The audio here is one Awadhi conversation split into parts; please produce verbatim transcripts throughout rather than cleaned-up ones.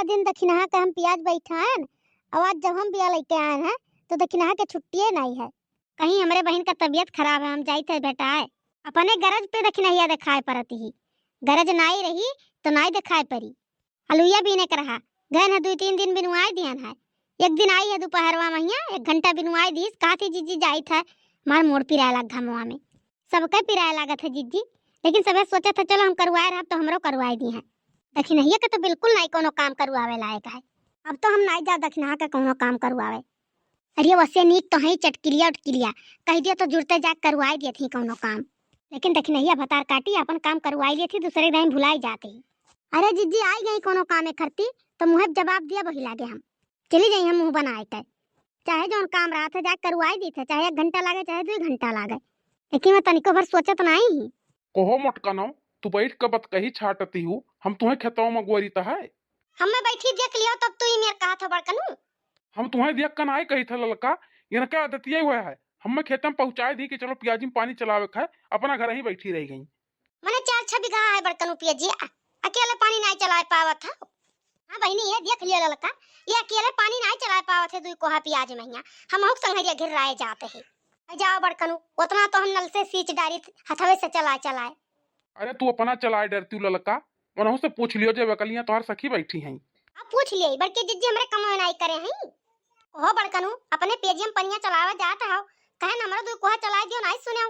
दिन दखिनहा के हम पियाज बैठाएन, और आज जब हम बिया लइके आएन है, तो दखिनहा के छुट्टिए नाई है। कहीं हमरे बहिन का तबियत खराब है, हम जाइत है भेटाए। अपने गरज पे दखिनहिया देखाए परत ही, गरज नाई रही तो नाई देखाए परी। अलुइया बीने के रहा, गएन है दुई तीन दिन बिनुआई दिहन है। एक दिन आई है दोपहरवा महिया, एक घंटा बिनुआई दीस, कहत ही जिज्जी जाइत है, मार मोर पिराए लाग घमवा में। सबके पिराए लागत है जिज्जी, लेकिन सबे सोचत है चलो हम करुआए रहब तो हमरो करुआए दिहे। दखिनहिया के तो बिल्कुल नाई कोनो काम करुआवे लायक है। अब तो हम नाई जा दखिनहा के कोनो काम करुआवे। अरे वसे नीक तो है चटकिलिया उटकिलिया, कह दिया तो जुरते जा करुआए दियत ही कोनो काम। लेकिन दखिनहिया भतार काटी अपन काम करुआई लेत ही, दूसरे दाई भुलाई जात ही। अरे जिज्जी आई गई कोनो कामे खरती, तो मुँहे जवाब दिया वही लागे हम। चली जाई हम मुँह बनाए के। चाहे जौन काम रहत है, जाके करुआई दीत है, चाहे एक घंटा लागे, चाहे दुई घंटा लागे। लेकिन मैं तनिको भर सोचत नाई ही। कहो मोटकनो, तू बैठ के बतकही छाटती हूँ, हम तुम्हें खेतवा में गोरी त है। हमें बैठी देख लियो, तब तू ही मेर कहत हो बड़कनू। हम तुम्हें देख के नाई कही था ललका, इनका आदतिया हुआ है, हमें खेत में पहुँचाए दी कि चलो पियाजी में पानी चलावे खाए, अपना घर ही बैठी रह गई। मने चार छह बीघा है बड़कनू पियाजी, अकेले पानी नाई चलाए पावत है। हाँ बहिनी, ये देख लियो ललका, ये अकेले पानी नाई चलाए पावत है, दुई कोहा पियाज महिया, हमहू के संघरिया घेराए जात है। आ जाओ बड़कनू, उतना तो हम नल से सींच डारी, हथवे से चलाए चलाए। अरे तू अपना चलाए डरती ललका, उनहू से पूछ लियो जे वकलियां तोहर सखी बैठी हैं। अब पूछ लिये, बड़की जिज्जी हमरे कमवे नाई करे हैं। ओहो बड़कनू, अपने पेजियम पनिया चलावे जात हो, कहे न हमरो दुई कोहा चलाए दियो, नाई सुने।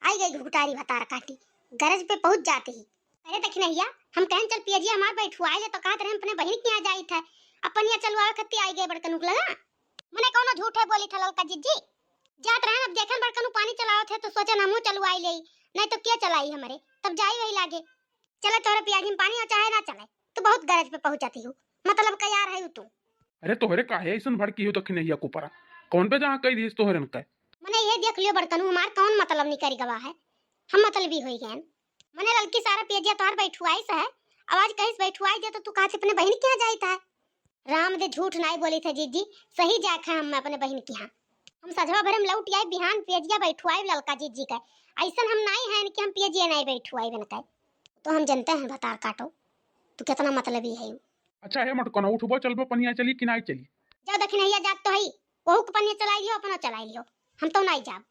आई गई घुघटारी भतार काटी, गरज पे पहुंच जाते ही। अरे दखिनहिया, हम कहन चल पियजिया हमार बैठुआए ले तो कहत रहे हम अपने बहिन के यहाँ जाइत है, अब पनिया चलवावे खत्ती आई गए बड़कनू के लगा। मने कौनो झूठे बोली था ललका जिज्जी, जात रहन अब देखन बड़कनू पानी चलावत है तो सोचन हमहू चलवाई लेई, नहीं तो क्या चलाई हमरे, तब जाई वही लागे। चले तोहरे पियाजी में पानी और चाहे ना चले, तू बहुत गरज पे पहुंचती हूँ, मतलब का यार है तू। अरे तोहरे काहे ऐसन भड़की हो दखिनहिया कुपरा, कौन पे जहाँ कह दिस तोहरन के? मने ये देख लियो बड़कनू हमार कौन मतलब निकल गवा है, हम मतलबी होई गए। मने ललकी सारा पेजिया तोहर बैठुआई से है, आवाज कहीं से बैठुआई दे तो तू कहा अपने बहन के यहाँ जाइत है। राम दे झूठ नाई बोली थे जिज्जी, सही जाए खाए हम अपने बहन के यहाँ। हम सजवा भरे में लौट आई बिहान पेजिया बैठुआई ललका जिज्जी के, ऐसन हम नाई है कि हम पेजिया नाई बैठुआई बन के। तो हम जनते हैं भतार काटो, तू कितना मतलबी है। अच्छा हे मोटकनो, उठबो चलबो पनिया चली कि नाई चली? जाओ दखिनहिया जात तो है, ओहू के पनिया चलाई लियो, अपनो चलाई लियो, हम तो नाई जाब।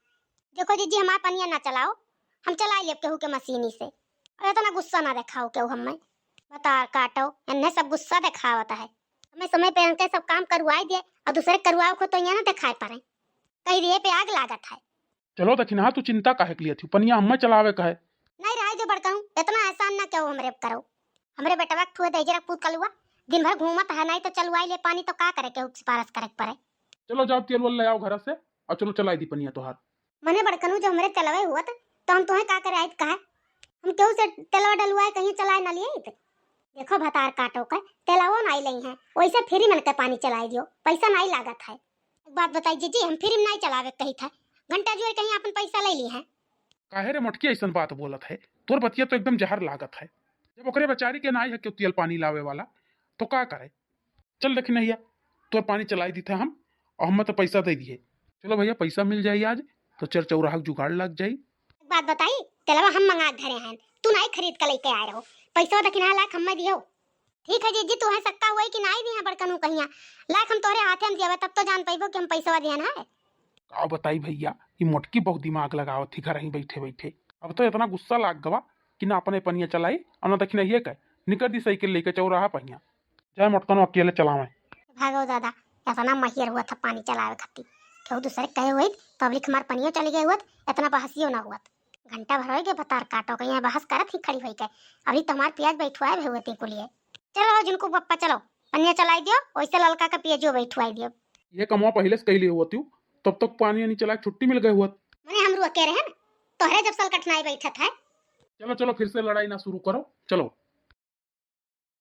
देखो जिज्जी हमार पनिया ना चलाओ, हम चलाई लेब केहू के मशीनी से। और इतना गुस्सा ना देखाओ केहू हमें। भतार काटो, एन्ने सब गुस्सा देखावत है। समय समय पे इनके सब काम करवाई दे और दूसरे करवाओ को तो यहाँ ना देखाए पड़े। कही दिए पे आग लागत है। चलो दखिनहा, तू चिंता काहे के लिए थी, पनिया हमें चलावे का है। नहीं रहे जो बड़कनू, इतना एहसान ना केहू हमरे करो। हमरे बेटवा के ठुए दे जरा पूत कलुआ, दिन भर घूमत है, नहीं तो चलवाई ले पानी तो का करे केहू के सिफारिश करे के पड़े। चलो जाओ तेल वेल ले आओ घर से और चलो चलाई दी पनिया तोहार। मने बड़कनू जो हमरे चलवे हुआ तो, तो हम तुम्हें का करे आइत कहा? हम केहू से तेलवा डलवाए कहीं चलाए ना लिए तो। देखो भतार काटो का तेलवा नाई लई है, वैसे फ्री मन के पानी चलाई दियो, पैसा नाई लागत है। एक बात बताई जिज्जी, हम फ्री में नाई चलावे कही था, घंटा जुआर कहीं अपन पैसा ले ली है। काहे रे मोटकी ऐसन बात बोलत है, तोर बतिया तो एकदम जहर लागत है। जब ओकरे बेचारी के नाई है क्यों तेल पानी लावे वाला, तो का करे? चल दखिनहिया, तोर पानी चलाई दी थे हम, और हम तो पैसा दे दिए। चलो भैया, पैसा मिल जाई आज, तो चर चौराहा के जुगाड़ लग जाई। एक बात बताई, तेलवा हम मंगा के धरे हैं, तू नाई खरीद के लेके आए रहो, पैसा दखिनहा लाख हमें दियो। ठीक है जिज्जी, तू है सक्का हुआ कि नाई दिहे बड़कनू कहिया, लाख हम तोहरे हाथे हम दियावे, तब तो जान पैबो कि हम पैसवा दिहन है। का बताई भैया, ई मोटकी बहुत दिमाग लगावत थी घर ही बैठे बैठे। अब तो इतना गुस्सा लाग गवा कि ना अपने पनिया चलाई और ना दखिनहिए के। निकर दी साइकिल लेके चौराहा पहिया। जाए मोटकनो अकेले चलावे। भागो दादा, इतना महियर हुआ था पानी चलावे खातिर, केहू दूसरे कहे हुई, पब्लिक हमार पनियो चली गई हुआ, इतना बहसियो ना हुआ। घंटा भर होई गए भतार काटो के यहाँ बहस करत ही खड़ी होई के। अभी तुम्हार पियाज बैठुआए भे हुए ती कुलिए। चलो हो जिनको पप्पा चलो, पनिया चलाई दियो, वैसे ललका के पियाजो बैठुआई दियो। ये कमवा पहले से कैली हुआ तू, तब तक पानी नहीं चला, छुट्टी मिल गए हुआ। मने हम रुआ के रहे न, तोहरे जब सल कठिनाई बैठत है। चलो चलो, फिर से लड़ाई ना शुरू करो, चलो।